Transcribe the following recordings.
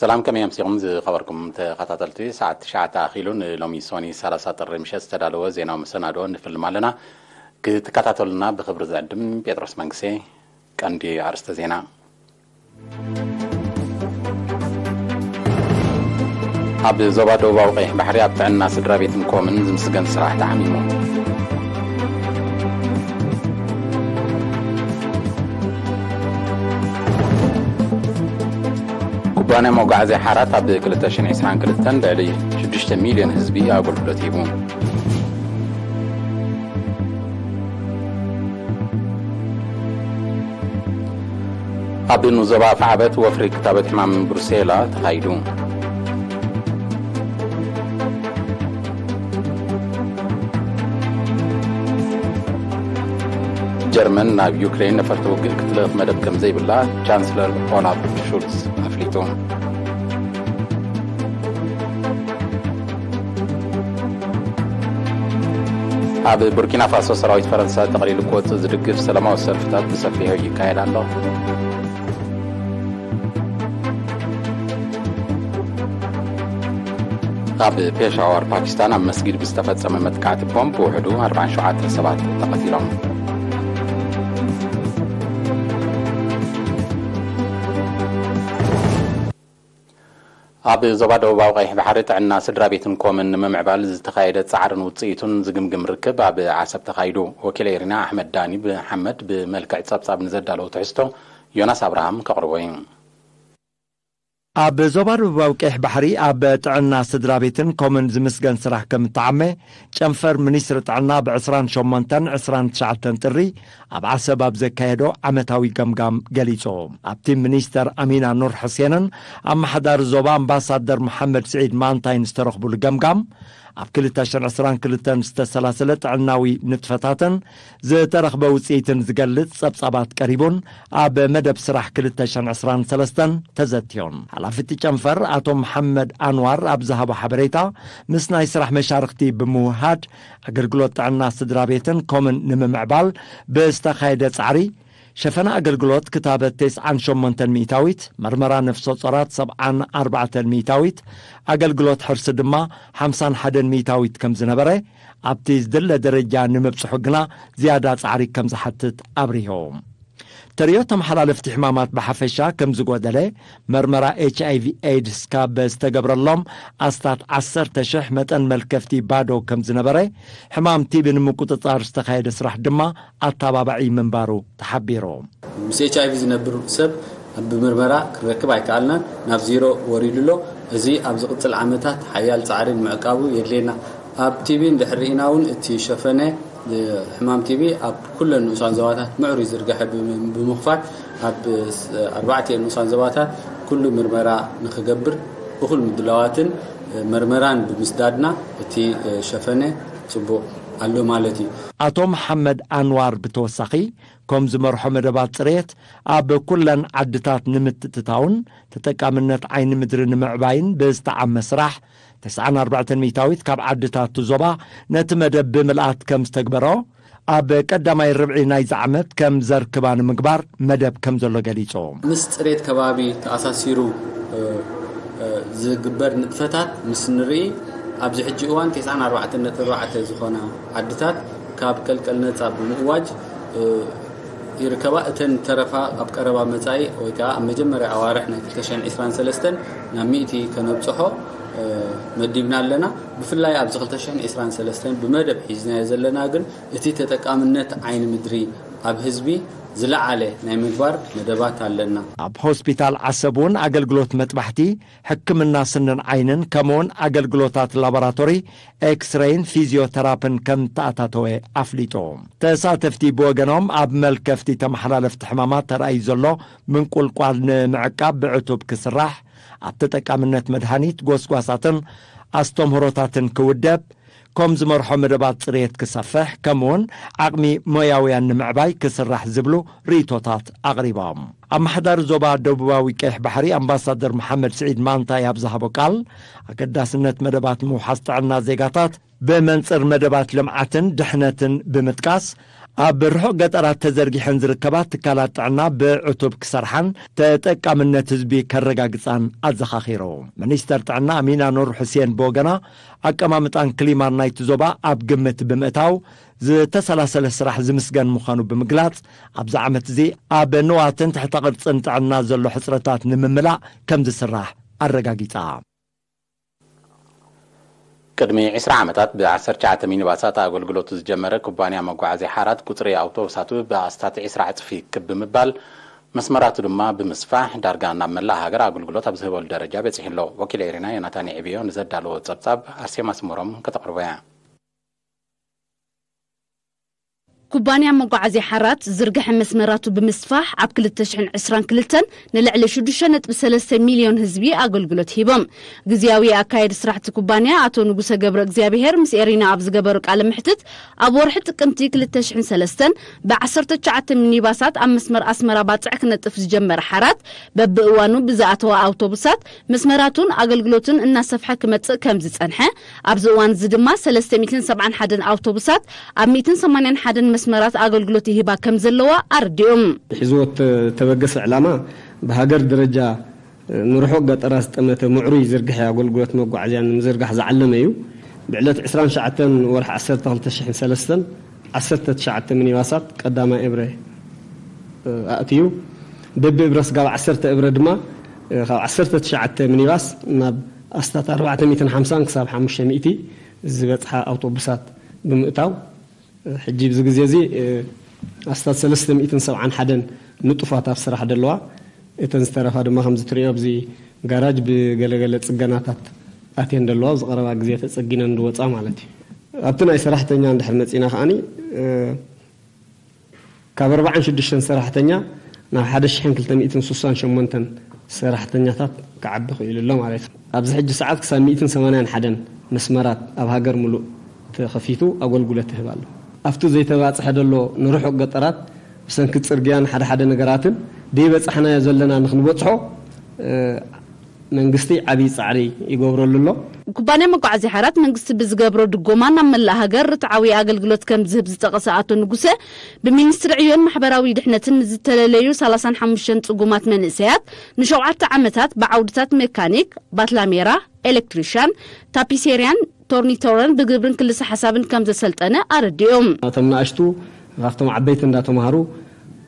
ሰላም፣ ከመይ ኣምሲኹም ዝኸበርኩም ተኸታተልቲ? ሰዓት ትሽዓተ ኣኺሉ፣ ንሎሚ ሶኒ ሰላሳ ጥሪ ምሸት ዝተዳለወ ዜናዊ መሰናድኦ ንፍልም ኣለና። ክትከታተሉና ብኽብሪ ዝዕድም ጴጥሮስ መንግሴ። ቀንዲ ኣርእስተ ዜና። ኣብ ዞባ ደቡባዊ ቀይሕ ባሕሪ ኣብ ጥዕና ስድራ ቤትን ኮምን ዝምስገን ስራሕ ተዓሚሙ። ኩባንያ መጓዓዝያ ሓራት ኣብ ክልተ ሽሕን ዕስራን ክልተን ልዕሊ ሽዱሽተ ሚልዮን ህዝቢ ኣገልግሎት ሂቡ። ኣብ ንዞባ ኣፍዓበት ወፍሪ ክታበት ሕማም ብሩሴላ ተኻይዱ። ጀርመን ናብ ዩክሬን ነፈርቲ ውግእ ክትልእኽ መደብ ከም ዘይብላ ቻንስለር ኦላፍ ሹልስ ኣፍሊጡ። ኣብ ቡርኪና ፋሶ ሰራዊት ፈረንሳ ጠቕሊሉ ክወጽእ ዝድግፍ ሰላማዊ ሰልፍታት ብሰፊሑ ይካየድ ኣሎ። ኣብ ፔሻዋር ፓኪስታን ኣብ መስጊድ ብዝተፈጸመ መጥቃዕቲ ቦምብ ብውሕዱ ኣርባዓን ሸውዓተን ሰባት ተቐቲሎም። ኣብ ዞባ ደቡባዊ ቀይሕ ባሕሪ ጥዕና ስድራ ቤትን ኮምን ንምምዕባል ዝተኻየደ ጻዕርን ውጽኢቱን ዝግምግም ርክብ ኣብ ዓሰብ ተኻይዱ። ወኪል ኤሪና ኣሕመድ ዳኒ ብሓመድ ብመልክዕ ጸብጻብ ንዘዳለዎ ትሕዝቶ ዮናስ ኣብርሃም ከቕርቦ እዩ። ኣብ ዞባ ደቡባዊ ቀይሕ ባሕሪ ኣብ ጥዕና ስድራ ቤትን ኮምን ዝምስገን ስራሕ ከም እተዓመ ጨንፈር ሚኒስትሪ ጥዕና ብ ዕስራን ሸሞንተን ዕስራን ትሽዓተን ጥሪ ኣብ ዓሰብ ኣብ ዘካየዶ ዓመታዊ ገምጋም ገሊጹ። ኣብቲ ሚኒስተር ኣሚና ኑር ሕሴንን ኣመሓዳሪ ዞባ ኣምባሳደር መሓመድ ስዒድ ማንታይን ዝተረኽቡሉ ገምጋም፣ ኣብ ክልተ ሽሕን ዕስራን ክልተን ዝተሰላሰለ ጥዕናዊ ንጥፈታትን ዝተረኽበ ውጽኢትን ዝገልጽ ጸብጻባት ቀሪቡን ኣብ መደብ ስራሕ ክልተ ሽሕን ዕስራን ሰለስተን ተዘትዮን። ሓላፊ እቲ ጨንፈር ኣቶ መሓመድ ኣንዋር ኣብ ዝሃቦ ሓበሬታ፣ ምስ ናይ ስራሕ መሻርኽቲ ብምውሃድ ኣገልግሎት ጥዕና ስድራ ቤትን ኮምን ንምምዕባል ብዝተኻየደ ጻዕሪ፣ ሸፈና ኣገልግሎት ክታበት ተስዓን ሸሞንተን ሚእታዊት፣ መርመራ ነፍሰ ጾራት ሰብዓን ኣርባዕተን ሚእታዊት፣ ኣገልግሎት ሕርሲ ድማ ሓምሳን ሓደን ሚእታዊት ከም ዝነበረ፣ ኣብቲ ዝድለ ደረጃ ንምብጽሑ ግና ዝያዳ ጻዕሪ ከም ዝሓትት ኣብሪሆም። ተርእዮ ተመሓላለፍቲ ሕማማት ብሓፈሻ ከም ዝጎደለ፣ መርመራ ኤች ኣይ ቪ ኤድስ ካብ ዝተገብረሎም ኣስታት ዓሰርተ ሽሕ መጠን መልከፍቲ ባዶ ከም ዝነበረ፣ ሕማም ቲቢ ንምቁጽጻር ዝተኻየደ ስራሕ ድማ ኣተባባዒ ምንባሩ ተሓቢሩ። ምስ ኤች ኣይ ቪ ዝነብር ሰብ ብምርመራ ክንረክብ ኣይከኣልናን፣ ናብ ዜሮ ወሪዱ ኣሎ። እዚ ኣብ ዝቕጽል ዓመታት ሓያል ጻዕሪ ንምዕቃቡ የድልየና። ኣብ ቲቢ እንድሕር ርኢና እውን እቲ ሸፈነ ሕማም ቲቢ ኣብ ኩለን ንኡሳን ዞባታት ምዕሩይ ዝርግሐ ብም-፣ ብምኽፋት ኣብ ኣርባዕተ ንኡሳን ዞባታት ኩሉ ምርመራ ንኽገብር እኹል ምድላዋትን መርመራን ብምስዳድና እቲ ሸፈነ ጽቡቕ ኣሎ ማለት እዩ። ኣቶ መሓመድ ኣንዋር ብተወሳኺ፣ ከም ዝመርሖ መደባት ጽሬት ኣብ ኩለን ዓድታት ንምትእትታውን ተጠቃምነት ዓይኒ ምድሪ ንምዕባይን ብዝተዓመ ስራሕ፣ ተስዓን ኣርባዕተን ሚእታዊት ካብ ዓድታት እቲ ዞባ ነቲ መደብ ብምልኣት ከም ዝተግበሮ፣ ኣብ ቀዳማይ ርብዒ ናይዚ ዓመት ከም ዘርክባ ንምግባር መደብ ከም ዘሎ ገሊጹ። ምስ ጽሬት ከባቢ ተኣሳሲሩ፣ እ፣ እ፣ ዝግበር ንጥፈታት ምስ ንርኢ፣ ኣብዚ ሕጂ እዋን ተስዓን ኣርባዕተን ነጥቢ ኣርባዕተ ዝኾና ዓድታት ካብ ከልቀል ነጻ ብምእዋጅ፣ እ፣ ይርከባ። እተን ተረፋ ኣብ ቀረባ መጻኢ ወይ ከኣ ኣብ መጀመርያ ኣዋርሕ ናይ ክልተ ሽሕን ዕስራን ሰለስተን ናብ ሚእቲ ከነብጽሖ፣ እ፣ መዲብና ኣለና። ብፍላይ ኣብዚ ክልተ ሽሕን ዕስራን ሰለስተን ብመደብ ሒዝናዮ ዘለና ግን እቲ ተጠቃምነት ዓይኒ ምድሪ ኣብ ህዝቢ ዝለዓለ ናይ ምግባር መደባት ኣለና። ኣብ ሆስፒታል ዓሰብ እውን ኣገልግሎት መጥባሕቲ፣ ሕክምና ስንን ዓይንን፣ ከምኡውን ኣገልግሎታት ላቦራቶሪ፣ ኤክስሬይን ፊዚዮተራፕን ከም ተኣታተወ ኣፍሊጡ። ተሳተፍቲ ብወገኖም፣ ኣብ መልከፍቲ ተመሓላለፍቲ ሕማማት ተራእዩ ዘሎ ምንቁልቋል ንምዕቃብ ብዕቱብ ክስራሕ፣ ኣብ ተጠቃምነት መድሃኒት፣ ጎስጓሳትን ኣስተምህሮታትን ክውደብ፣ ከም ዝመርሖ መደባት ጽሬት ክሰፍሕ፣ ከምኡውን ዓቕሚ ሞያውያን ንምዕባይ ክስራሕ ዝብሉ ርእይቶታት ኣቕሪቦም። ኣመሓዳሪ ዞባ ደቡባዊ ቀይሕ ባሕሪ ኣምባሳደር መሓመድ ስዒድ ማንታይ ኣብ ዝሃቦ ቃል፣ ኣገዳስነት መደባት ምውሓስ ጥዕና ዜጋታት ብመንጽር መደባት ልምዓትን ድሕነትን ብምጥቃስ፣ ኣብ ርሑቕ ገጠራት ተዘርጊሐን ዝርከባ ትካላት ጥዕና ብዕቱብ ክሰርሓን ተጠቃምነት ህዝቢ ከረጋግጻን ኣዘኻኺሩ። ሚኒስተር ጥዕና ኣሚና ኑር ሑሴን ብወገና፣ ኣቀማምጣን ክሊማን ናይቲ ዞባ ኣብ ግምት ብምእታው ዝተሰላሰለ ስራሕ ዝምስገን ምዃኑ ብምግላጽ፣ ኣብዚ ዓመት እዚ ኣብ ንዋትን ትሕተ ቅርጽን ጥዕና ዘሎ ሕጽረታት ንምምላእ ከም ዝስራሕ ኣረጋጊጻ። ቅድሚ ዕስራ ዓመታት ብ ዓሰርተ ትሽዓተ ሚኒባሳት ኣገልግሎቱ ዝጀመረ ኩባንያ መጓዓዝያ ሓራት፣ ቁጽሪ ኣውቶቡሳቱ ብኣስታት ዕስራ ዕጽፊ ክብ ብምባል፣ መስመራቱ ድማ ብምስፋሕ፣ ዳርጋ ናብ መላእ ሃገር ኣገልግሎት ኣብ ዝህበሉ ደረጃ በጺሑ ኣሎ። ወኪል ኤሪና ዮናታን የዕብዮ ንዘዳለዎ ጸብጻብ ኣርሴማ ስመሮም ከተቕርቦ እያ። ኩባንያ መጓዓዝያ ሓራት ዝርግሐ መስመራቱ ብምስፋሕ፣ ኣብ ክልተ ሽሕን ዕስራን ክልተን ንልዕሊ ሽዱሽተ ነጥቢ ሰለስተ ሚልዮን ህዝቢ ኣገልግሎት ሂቦም። ግዝያዊ ኣካየዲ ስራሕቲ ኩባንያ ኣቶ ንጉሰ ገብረ እግዚኣብሄር ምስ ኤሪና ኣብ ዝገበሮ ቃለ መሕትት፣ ኣብ ወርሒ ጥቅምቲ ክልተ ሽሕን ሰለስተን ብ ዓሰርተ ትሽዓተ ሚኒባሳት ኣብ መስመር ኣስመራ ባጽዕ ክነጥፍ ዝጀመረ ሓራት፣ በብእዋኑ ብዝኣተዋ ኣውቶቡሳት መስመራቱን ኣገልግሎቱን እናሰፍሐ ክመጽእ ከም ዝጸንሐ፣ ኣብዚ እዋን እዚ ድማ ሰለስተ ሚእትን ሰብዓን ሓደን ኣውቶቡሳት ኣብ ሚእትን ሰማንያን ሓደን መስመራት ኣገልግሎት ይህባ ከም ዘለዋ ኣረዲኦም። ሒዝዎ ተበገሰ ዕላማ፣ ብሃገር ደረጃ ንርሑቕ ገጠራት ዝጠመተ ምዕሩይ ዝርግሐ ኣገልግሎት መጓዓዝያ ንምዝርጋሕ ዝዓለመ እዩ። ብዕለት ዕስራን ትሽዓተን ወርሒ ዓሰርተ ክልተ ሽሕን ሰለስተን ዓሰርተ ትሽዓተ ሚኒባሳት ቀዳማይ እብረ ኣእትዩ። በቢ እብረ ስጋብ ዓሰርተ እብረ ድማ፣ ካብ ዓሰርተ ትሽዓተ ሚኒባስ ናብ ኣስታት ኣርባዕተ ሚእትን ሓምሳን ክሳብ ሓሙሽተ ሚእቲ ዝበጽሓ ኣውቶቡሳት ብምእታው፣ ሕጂ ኣብዚ ግዜ እዚ ኣስታት ሰለስተ ሚእትን ሰብዓን ሓደን ንጡፋት ኣብ ስራሕ ደለዋ። እተን ዝተረፋ ድማ ከምዚ ትሪኦ ኣብዚ ጋራጅ ብገለገለ ጽገናታት ኣትየን ደለዋ፣ ኣብዚ ቀረባ ግዜ ተጸጊነን ዝወጻ ማለት እዩ። ኣብቲ ናይ ሰራሕተኛ እንድሕር መጺና ከኣኒ፣ ካብ ኣርባዓን ሽዱሽተን ሰራሕተኛ ናብ ሓደ ሽሕን ክልተ ሚእትን ስሳን ሸሞንተን ሰራሕተኛታት ክዓቢ ክኢሉ ኣሎ ማለት እዩ። ኣብዚ ሕጂ ሰዓት ክሳብ ሚእትን ሰማንያን ሓደን መስመራት ኣብ ሃገር ምሉእ ተኸፊቱ ኣገልግሎት ይህብ ኣሎ። ኣብቲ ዘይተባጽሐ ዘሎ ንርሑቕ ገጠራት ብሰንኪ ጽርግያን ሓደ ሓደ ነገራትን ደይበጻሕናዮ ዘለና ንኽንበጽሖ፣ እ፣ መንግስቲ ዓብዪ ጻዕሪ ይገብረሉ ኣሎ። ኩባንያ መጓዓዝያ ሓራት መንግስቲ ብዝገብሮ ድጎማ ናብ መላእ ሃገር ርትዓዊ ኣገልግሎት ከም ዝህብ ዝጠቐሰ ኣቶ ንጉሰ፣ ብሚኒስትሪ ዕዮን ማሕበራዊ ድሕነትን ንዝተለለዩ ሰላሳን ሓሙሽተን ጽጉማት መንእሰያት ንሸውዓተ ዓመታት ብዓውድታት ሜካኒክ፣ ባትላሜራ፣ ኤሌክትሪሻን፣ ታፒሴርያን ቶርኒቶረን ብግብርን ክልሰ ሓሳብን ከም ዘሰልጠነ ኣረዲኦም። እቶም ንኣሽቱ ካብቶም ዓበይቲ እንዳተምሃሩ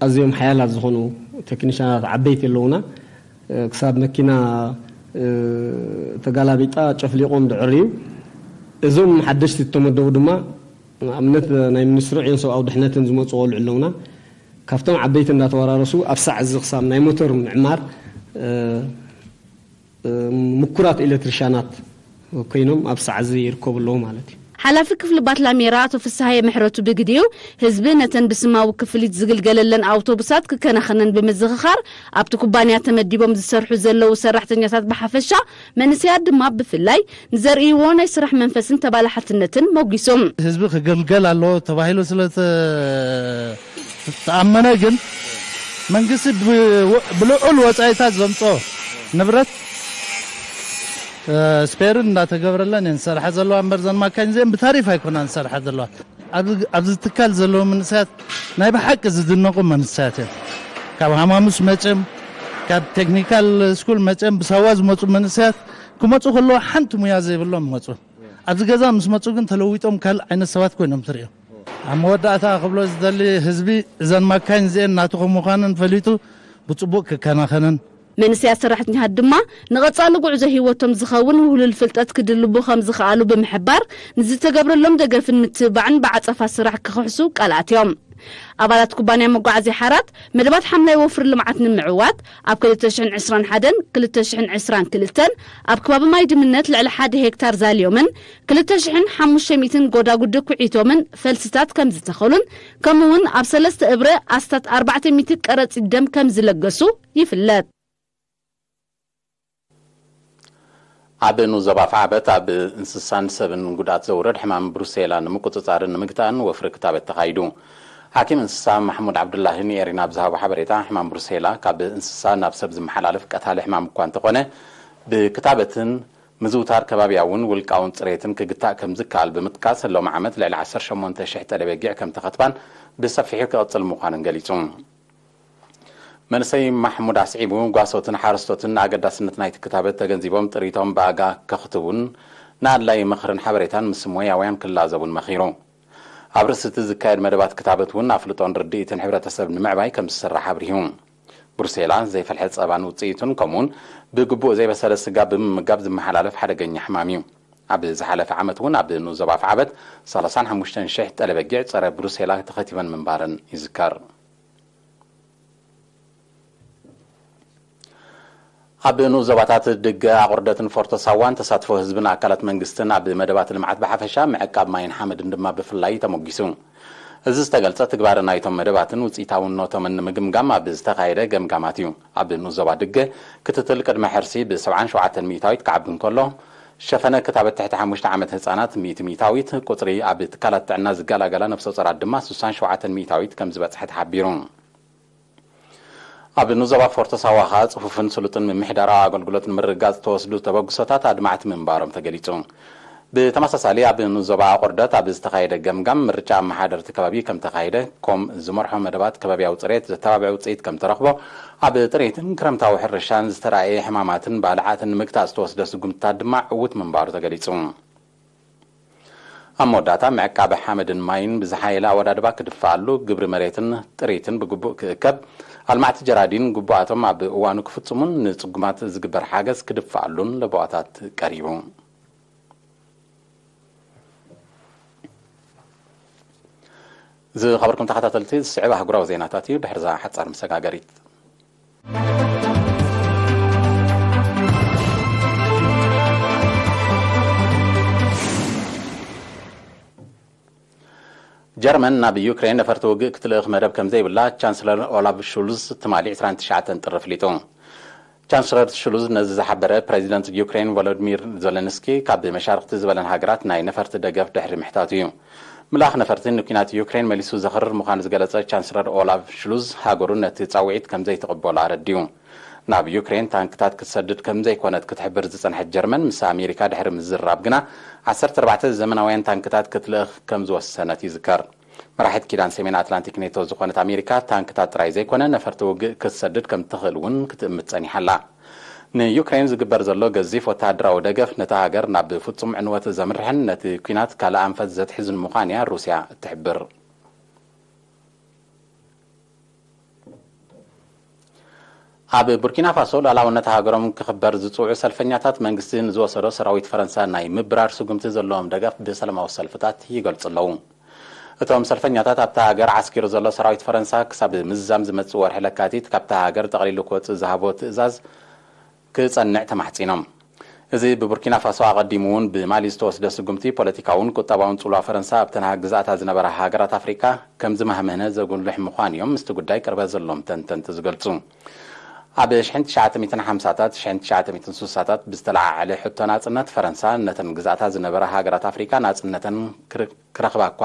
ኣዝዮም ሓያላት ዝኾኑ ቴክኒሻናት ዓበይቲ ኣለዉና። ክሳብ መኪና፣ እ፣ ተጋላቢጣ ጨፍሊቖም ድዕርዩ። እዞም ሓደሽቲ እተመደቡ ድማ ንኣብነት ናይ ሚኒስትሪ ዕዮን ሰብኣዊ ድሕነትን ዝመፁ ቆልዑ ኣለውና። ካብቶም ዓበይቲ እንዳተወራረሱ ኣብ ሳዕ እዚ ክሳብ ናይ ሞተር ምዕማር፣ እ፣ እ፣ ምኩራት ኤሌክትሪሻናት ኮይኖም ኣብ ሳዕ እዚ ይርከቡ ኣለዉ ማለት እዩ። ሓላፊ ክፍሊ ባትላሜራ ኣቶ ፍስሃየ ምሕረቱ ብግዲኡ፣ ህዝቢ ነተን ብስማዊ ክፍሊት ዝግልገለለን ኣውቶቡሳት ክከናኸነን ብምዝኽኻር፣ ኣብቲ ኩባንያ ተመዲቦም ዝሰርሑ ዘለዉ ሰራሕተኛታት ብሓፈሻ፣ መንእሰያት ድማ ብፍላይ ንዘርእይዎ ናይ ስራሕ መንፈስን ተባላሓትነትን ሞጒሶም። ህዝቢ ክግልገል ኣለዎ ተባሂሉ ስለ ዝተኣመነ ግን መንግስቲ ብ-፣ ብልዑል ወጻኢታት ዘምጾ ንብረት፣ እ፣ ስፔርን እንዳተገብረለን እየን ዝሰርሓ ዘለዋ እምበር፣ ዘን ማካይን እዚአን ብታሪፍ ኣይኮናን ዝሰርሓ ዘለዋ። ኣብ-፣ ኣብዚ ትካል ዘለዉ መንእሰያት ናይ ብሓቂ ዝድነቑ መንእሰያት እዮም። ካብ ሃማሙስ መጽዮም፣ ካብ ቴክኒካል ስኩል መጽዮም፣ ብሳዋ ዝመጹ መንእሰያት ክመጹ ከለዉ ሓንቲ ሙያ ዘይብሎም ይመጹ። ኣብዚ ገዛ ምስ መጹ ግን ተለዊጦም ካልእ ዓይነት ሰባት ኮይኖም ትርእዮም። ኣብ መወዳእታ ክብሎ ዝደሊ፣ ህዝቢ እዘን ማካይን እዚአን ናቱ ከም ምዃነን ፈሊጡ ብጽቡቕ ክከናኸነን። መንእሰያት ሰራሕተኛታት ድማ ንቐጻሊ ጉዕዞ ህይወቶም ዝኸውን ውህሉል ፍልጠት ክድልቡ ከም ዝኸኣሉ ብምሕባር፣ ንዝተገብረሎም ደገፍን ምትብባዕን ብዓጸፋ ስራሕ ክኽሕሱ ቃል ኣትዮም። ኣባላት ኩባንያ መጓዓዝያ ሓራት መደባት ሓምላይ ወፍሪ ልምዓት ንምዕዋት ኣብ ክልተ ሽሕን ዕስራን ሓደን ክልተ ሽሕን ዕስራን ክልተን ኣብ ከባቢ ማይ ድምነት ልዕሊ ሓደ ሄክታር ዛልዮምን ክልተ ሽሕን ሓሙሽተ ሚእትን ጎዳጉዲ ኩዒቶምን ፈልስታት ከም ዝተኸሉን፣ ከምኡ እውን ኣብ ሰለስተ እብረ ኣስታት ኣርባዕተ ሚእቲ ቀረጺት ደም ከም ዝለገሱ ይፍለጥ። ኣብ ንኡስ ዞባ ኣፍዓበት ኣብ እንስሳን ሰብን ጉድኣት ዘውርድ ሕማም ብሩሴላ ንምቁጽጻርን ንምግታእን ወፍሪ ክታበት ተኻይዱ። ሓኪም እንስሳ ማሕሙድ ዓብዱላሂ ንኤሪና ኣብ ዝሃቦ ሓበሬታ፣ ሕማም ብሩሴላ ካብ እንስሳ ናብ ሰብ ዝመሓላለፍ ቀታሊ ሕማም እኳ እንተኾነ፣ ብክታበትን ምዝውታር ከባብያውን ውልቃውን ጽሬትን ክግታእ ከም ዝከኣል ብምጥቃስ፣ ሎም ዓመት ልዕሊ ዓሰርተ ሸሞንተ ሽሕ ጠለበጊዕ ከም ተኸትባን ብሰፊሑ ክቕጽል ምዃኑን ገሊጹ። መንሰይ ማሕሙድ ኣስዒቡ፣ ጓሶትን ሓረስቶትን ኣገዳስነት ናይቲ ክታበት ተገንዚቦም ጥሪቶም ብኣጋ ከኽትቡን ንኣድላይ ምኽርን ሓበሬታን ምስ ሞያውያን ክላዘቡን መኺሩ። ኣብ ርእሲ እቲ ዝካየድ መደባት ክታበት እውን ኣፍልጦን ርድኢትን ሕብረተሰብ ንምዕባይ ከም ዝስራሕ ኣብሪሁ። ብሩሴላ ዘይፈልሐ ጸባን ውጽኢቱን ከምኡውን ብግቡእ ዘይበሰለ ስጋ ብምምጋብ ዝመሓላለፍ ሓደገኛ ሕማም እዩ። ኣብ ዝሓለፈ ዓመት እውን ኣብ ንኡስ ዞባ ኣፍዓበት ሰላሳን ሓሙሽተን ሽሕ ጠለበጊዕ ጸረ ብሩሴላ ተኸቲበን ምንባረን ይዝከር። ኣብ ንኡስ ዞባታት ድገ ኣቑርደትን ፎርቶ ሳዋን ተሳትፎ ህዝብን ኣካላት መንግስትን ኣብ መደባት ልምዓት ብሓፈሻ ምዕቃብ ማይን ሓመድን ድማ ብፍላይ ተሞጊሱ። እዚ ዝተገልጸ ትግባረ ናይቶም መደባትን ውጽኢታውነቶምን ንምግምጋም ኣብ ዝተኻየደ ገምጋማት እዩ። ኣብ ንኡስ ዞባ ድገ ክትትል ቅድመ ሕርሲ ብ ሰብዓን ሸውዓተን ሚእታዊት ክዓቢ እንከሎ፣ ሸፈነ ክታበት ትሕቲ ሓሙሽተ ዓመት ህጻናት ሚእቲ ሚእታዊት፣ ቁጽሪ ኣብ ትካላት ጥዕና ዝገላገላ ነፍሰ ጾራት ድማ ስሳን ሸውዓተን ሚእታዊት ከም ዝበጽሐ ተሓቢሩ። ኣብ ንኡስ ዞባ ፎርቶ ሳዋ ኸኣ ጽፉፍን ስሉጥን ምምሕዳራዊ ኣገልግሎት ንምርግጋጽ ዝተወስዱ ተበግሶታት ኣድማዕቲ ምንባሮም ተገሊጹ። ብተመሳሳሊ ኣብ ንኡስ ዞባ ኣቑርደት ኣብ ዝተኻየደ ገምጋም ምርጫ ኣመሓደርቲ ከባቢ ከም ተኻየደ፣ ኮም ዝመርሖ መደባት ከባብያዊ ጽሬት ዘተባብዐ ውጽኢት ከም ተረኽቦ፣ ኣብ ጥሪትን ክረምታዊ ሕርሻን ዝተራእየ ሕማማትን ባልዓትን ንምግታእ ዝተወስደ ስጉምትታት ድማ ዕዉት ምንባሩ ተገሊጹ። ኣብ መወዳእታ፣ ምዕቃብ ሓመድን ማይን ብዝሓየለ ኣወዳድባ ክድፋኣሉ፣ ግብሪ መሬትን ጥሪትን ብግቡእ ክእከብ፣ ኣልማዕቲ ጀራዲን ግቡኣቶም ኣብ እዋኑ ክፍጽሙን ንጽጉማት ዝግበር ሓገዝ ክድፋኣሉን ለበዋታት ቀሪቡ። ዝኸበርኩም ተኸታተልቲ፣ ዝስዕብ ኣህጉራዊ ዜናታት እዩ። ድሕርዛ ሓጻር መሰጋገሪት። ጀርመን ናብ ዩክሬን ነፈርቲ ውግእ ክትልእኽ መደብ ከም ዘይብላ ቻንስለር ኦላፍ ሹልዝ ትማሊ ዕስራን ትሽዓተን ጥሪ ኣፍሊጡ። ቻንስለር ሹልዝ ነዚ ዝሓበረ፣ ፕሬዚደንት ዩክሬን ቮሎዲሚር ዜለንስኪ ካብ መሻርኽቲ ዝበለን ሃገራት ናይ ነፈርቲ ደገፍ ድሕሪ ምሕታቱ እዩ። ምልኣኽ ነፈርቲ ንኲናት ዩክሬን መሊሱ ዘኽርር ምዃኑ ዝገለጸ ቻንስለር ኦላፍ ሹልዝ፣ ሃገሩ ነቲ ጻውዒት ከም ዘይትቕበሎ ኣረዲኡ። ናብ ዩክሬን ታንክታት ክትሰድድ ከም ዘይኮነት ክትሕብር ዝጸንሐት ጀርመን፣ ምስ ኣሜሪካ ድሕሪ ምዝራብ ግና ዓሰርተ ኣርባዕተ ዘመናውያን ታንክታት ክትልእኽ ከም ዝወሰነት ይዝከር። መራሒት ኪዳን ሰሜን ኣትላንቲክ ኔቶ ዝኾነት ኣሜሪካ፣ ታንክታት ጥራይ ዘይኮነ፣ ነፈርቲ ውግእ ክትሰድድ ከም ትኽእል እውን ክትእምት ጸኒሓ ኣላ። ንዩክሬን ዝግበር ዘሎ ገዚፍ ወተሃደራዊ ደገፍ፣ ነታ ሃገር ናብ ፍጹም ዕንወት ዘምርሕን ነቲ ኲናት ካልእ ኣንፈት ዘትሕዝን ምዃኑ እያ ሩስያ እትሕብር። ኣብ ቡርኪና ፋሶ፣ ሉዓላውነት ሃገሮም ክኽበር ዝጽውዑ ሰልፈኛታት፣ መንግስቲ ንዝወሰዶ ሰራዊት ፈረንሳ ናይ ምብራር ስጉምቲ ዘለዎም ደገፍ ብሰላማዊ ሰልፍታት ይገልጹ ኣለዉ። እቶም ሰልፈኛታት፣ ኣብታ ሃገር ዓስኪሩ ዘሎ ሰራዊት ፈረንሳ፣ ክሳብ ምዝዛም ዝመጽእ ወርሒ ለካቲት ካብታ ሃገር ጠቕሊሉ ክወጽእ ዝሃቦ ትእዛዝ ክጸንዕ ተማሕጺኖም። እዚ ብቡርኪና ፋሶ፣ ኣቐዲሙ እውን ብማሊ ዝተወስደ ስጉምቲ፣ ፖለቲካውን ቁጠባውን ጽልዋ ፈረንሳ ኣብተን ግዝኣታ ዝነበራ ሃገራት ኣፍሪቃ ከም ዝማህመነ ዘጉልሕ ምዃኑ እዮም ምስቲ ጉዳይ ቅርበት ዘለዎም ተንተንቲ ዝገልጹ። ኣብ ሽሕን ትሽዓተ ሚእትን ሓምሳታት፣ ሽሕን ትሽዓተ ሚእትን ስሳታት ብዝተለዓዓለ ሕቶ ናጽነት፣ ፈረንሳ ነተን ግዝኣታ ዝነበራ ሃገራት ኣፍሪቃ ናጽነተን ክር-፣ ክረኽባ እኳ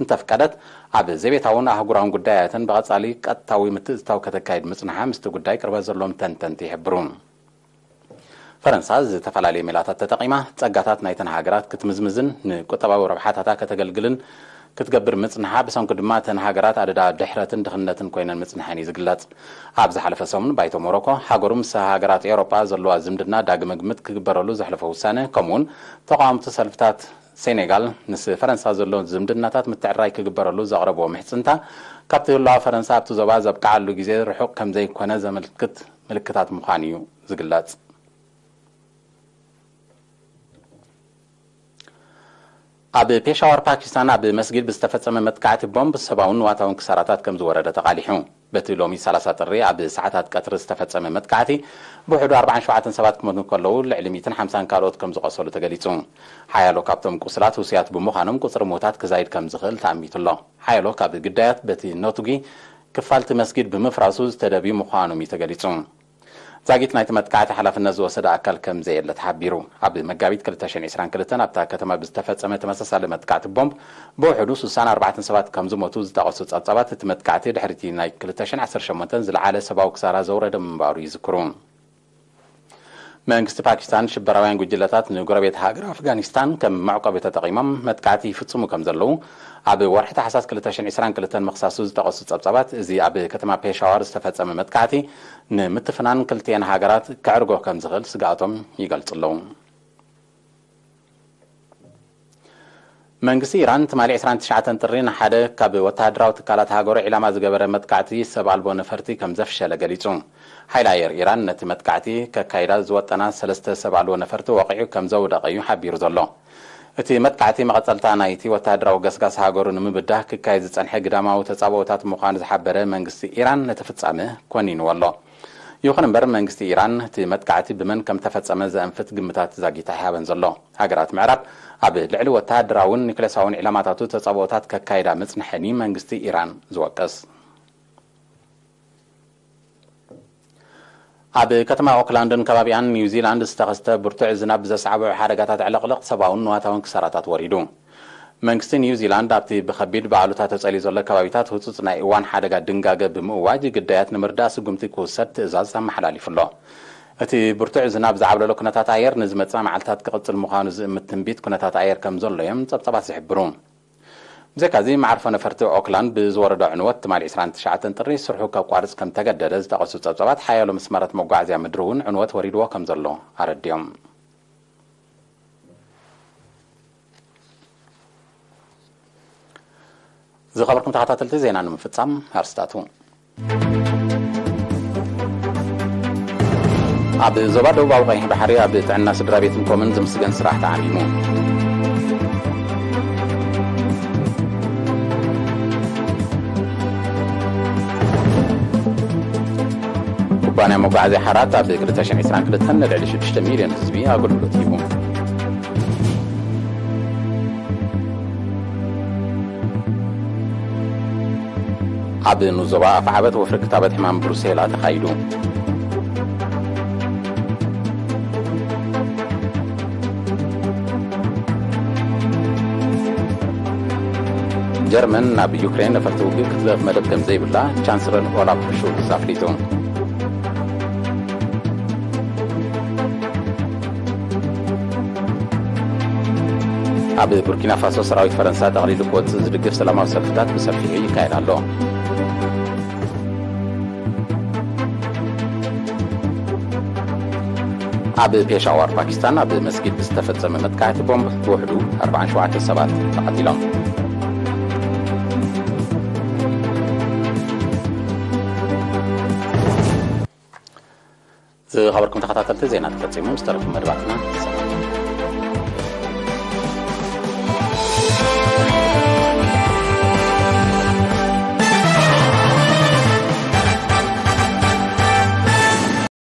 እንተፍቀደት፣ ኣብ ዘቤታውን ኣህጉራውን ጉዳያተን ብቐጻሊ ቀጥታዊ ምትእትታው ከተካይድ ምጽንሓ ምስቲ ጉዳይ ቅርበት ዘለዎም ተንተንቲ ይሕብሩ። ፈረንሳ ዝተፈላለዩ ሜላታት ተጠቒማ ጸጋታት ናይተን ሃገራት ክትምዝምዝን ንቁጠባዊ ረብሓታታ ከተገልግልን ክትገብር ምጽንሓ፣ ብሰንኩ ድማ እተን ሃገራት ኣደዳ ድሕረትን ድኽነትን ኮይነን ምጽንሐን እዩ ዝግለጽ። ኣብ ዝሓለፈ ሰሙን፣ ባይቶ ሞሮኮ፣ ሃገሩ ምስ ሃገራት ኤውሮጳ ዘለዋ ዝምድና ዳግመ ግምት ክግበረሉ ዘሕለፎ ውሳነ፣ ከምኡውን ተቓወምቲ ሰልፍታት ሴኔጋል ምስ ፈረንሳ ዘሎ ዝምድናታት ምትዕራይ ክግበረሉ ዘቕረብዎ ምሕጽንታ፣ ካብቲ ህላወ ፈረንሳ ኣብቲ ዞባ ዘብቅዓሉ ግዜ ርሑቕ ከም ዘይኮነ ዘመልክት ምልክታት ምዃኑ እዩ ዝግለጽ። ኣብ ፔሻዋር ፓኪስታን ኣብ መስጊድ ብዝተፈጸመ መጥቃዕቲ ቦምብ ሰብኣውን ንዋታውን ክሳራታት ከም ዝወረደ ተቓሊሑ። በቲ ሎሚ ሰላሳ ጥሪ ኣብ ሰዓታት ቀትሪ ዝተፈጸመ መጥቃዕቲ ብውሕዱ ኣርባዓን ሸውዓተን ሰባት ክሞቱ እንከለዉ፣ ልዕሊ ሚእትን ሓምሳን ካልኦት ከም ዝቖሰሉ ተገሊጹ። ሓያሎ ካብቶም ቁስላት ህሱያት ብምዃኖም፣ ቁጽሪ ምዉታት ክዛይድ ከም ዝኽእል ተኣሚቱ ኣሎ። ሓያሎ ካብ ግዳያት በቲ ኖትጒ ክፋልቲ መስጊድ ብምፍራሱ ዝተደብዩ ምዃኖም እዩ ተገሊጹ። ዛጊት ናይቲ መጥቃዕቲ ሓላፍነት ዝወሰደ ኣካል ከም ዘየለ ተሓቢሩ። ኣብ መጋቢት ክልተ ሽሕን ዕስራን ክልተን ኣብታ ከተማ ብዝተፈጸመ ተመሳሳሊ መጥቃዕቲ ቦምብ ብውሕዱ ስሳን ኣርባዕተን ሰባት ከም ዝሞቱ ዝጠቐሱ ጸብጻባት፣ እቲ መጥቃዕቲ ድሕሪቲ ናይ ክልተ ሽሕን ዓሰርተ ሸሞንተን ዝለዓለ ሰብኣዊ ክሳራ ዘውረደ ምንባሩ ይዝክሩ። መንግስቲ ፓኪስታን ሽበራውያን ጉጅለታት ንጎረቤት ሃገር ኣፍጋኒስታን ከም መዕቆቢ ተጠቒሞም መጥቃዕቲ ይፍጽሙ ከም ዘለዉ ኣብ ወርሒ ታሕሳስ ክልተ ሽሕን ዕስራን ክልተን ምኽሳሱ ዝጠቐሱ ጸብጻባት፣ እዚ ኣብ ከተማ ፔሻዋር ዝተፈጸመ መጥቃዕቲ ንምትፍናን ክልቲኤን ሃገራት ከዕርጎ ከም ዝኽእል ስግኣቶም ይገልጹ ኣለዉ። መንግስቲ ኢራን ትማሊ ዕስራን ትሽዓተን ጥሪ ንሓደ ካብ ወተሃደራዊ ትካላት ሃገሩ ዒላማ ዝገበረ መጥቃዕቲ ሰብ ኣልቦ ነፈርቲ ከም ዘፍሸለ ገሊጹ። ሓይሊ ኣየር ኢራን ነቲ መጥቃዕቲ ከካይዳ ዝወጠና ሰለስተ ሰብ ኣልቦ ነፈርቲ ወቒዑ ከም ዘውደቐ እዩ ሓቢሩ ዘሎ። እቲ መጥቃዕቲ መቐጸልታ ናይቲ ወተሃደራዊ ገስጋስ ሃገሩ ንምብዳህ ክካየድ ዝጸንሐ ግዳማዊ ተጻብኦታት ምዃኑ ዝሓበረ መንግስቲ ኢራን ነቲ ፍጻመ ኮኒንዎ ኣሎ። ይኹን እምበር መንግስቲ ኢራን እቲ መጥቃዕቲ ብመን ከም ተፈጸመ ዘእንፍት ግምታት ዛጊት ኣይሃበን ዘሎ። ሃገራት ምዕራብ ኣብ ልዕሊ ወተሃደራውን ኒክሌሳውን ዒላማታቱ ተጻብኦታት ከካይዳ ምጽንሐን እዩ መንግስቲ ኢራን ዝወቅስ። ኣብ ከተማ ኦክላንድን ከባቢኣን ኒውዚላንድ ዝተኸስተ ብርቱዕ ዝናብ ዘስዓቦ ሓደጋታት ዕልቕልቕ ሰብኣውን ንዋታውን ክሳራታት ወሪዱ። መንግስቲ ኒውዚላንድ ኣብቲ ብኸቢድ ብኣሉታ ተጸልዩ ዘሎ ከባቢታት ህጹጽ ናይ እዋን ሓደጋ ድንጋገ ብምእዋጅ ግዳያት ንምርዳእ ስጉምቲ ክውሰድ ትእዛዝ ኣመሓላሊፉ ኣሎ። እቲ ብርቱዕ ዝናብ ዝዓብለሎ ኩነታት ኣየር ንዝመጽኣ መዓልታት ክቕጽል ምዃኑ ዝእምት ትንቢት ኩነታት ኣየር ከም ዘሎ እዮም ጸብጻባት ዝሕብሩ። ብዘይካዚ መዓርፎ ነፈርቲ ኦክላንድ ብዝወረዶ ዕንወት ትማሊ ዕስራን ትሽዓተን ጥሪ ስርሑ ከቋርጽ ከም ተገደደ ዝጠቐሱ ጸብጻባት ሓያሎ መስመራት መጓዓዝያ ምድሪ እውን ዕንወት ወሪድዎ ከም ዘሎ ኣረዲኦም። ዝኸበርኩም ተኸታተልቲ ዜና ንምፍጻም ኣርስታቱ። ኣብ ዞባ ደቡባዊ ቀይሕ ባሕሪ ኣብ ጥዕና ስድራ ቤትን ኮምን ዝምስገን ስራሕ ተዓሚሙ። ኩባንያ መጓዓዝያ ሓራት ኣብ ክልተ ሽሕን ዕስራን ክልተን ንልዕሊ ሽዱሽተ ሚልዮን ህዝቢ ኣገልግሎት ሂቡ። ኣብ ንኡስ ዞባ ኣፍዓበት ወፍሪ ክታበት ሕማም ብሩሴላ ተኻይዱ። ጀርመን ናብ ዩክሬን ነፈርቲ ውግእ ክትልእኽ መደብ ከም ዘይብላ ቻንስለር ኦላፍ ሾልዝ ኣፍሊጡ። ኣብ ቡርኪና ፋሶ ሰራዊት ፈረንሳ ጠቕሊሉ ክወጽእ ዝድግፍ ሰላማዊ ሰልፍታት ብሰፊሑ ይካየድ ኣሎ። ኣብ ፔሻዋር ፓኪስታን ኣብ መስጊድ ብዝተፈጸመ መጥቃዕቲ ቦምብ ብውሕዱ ኣርባዓን ሸውዓተን ሰባት ተቐቲሎም። ዝኸበርኩም ተኸታተልቲ ዜና ተፈጺሙ፣ ዝተረፉ መደባትና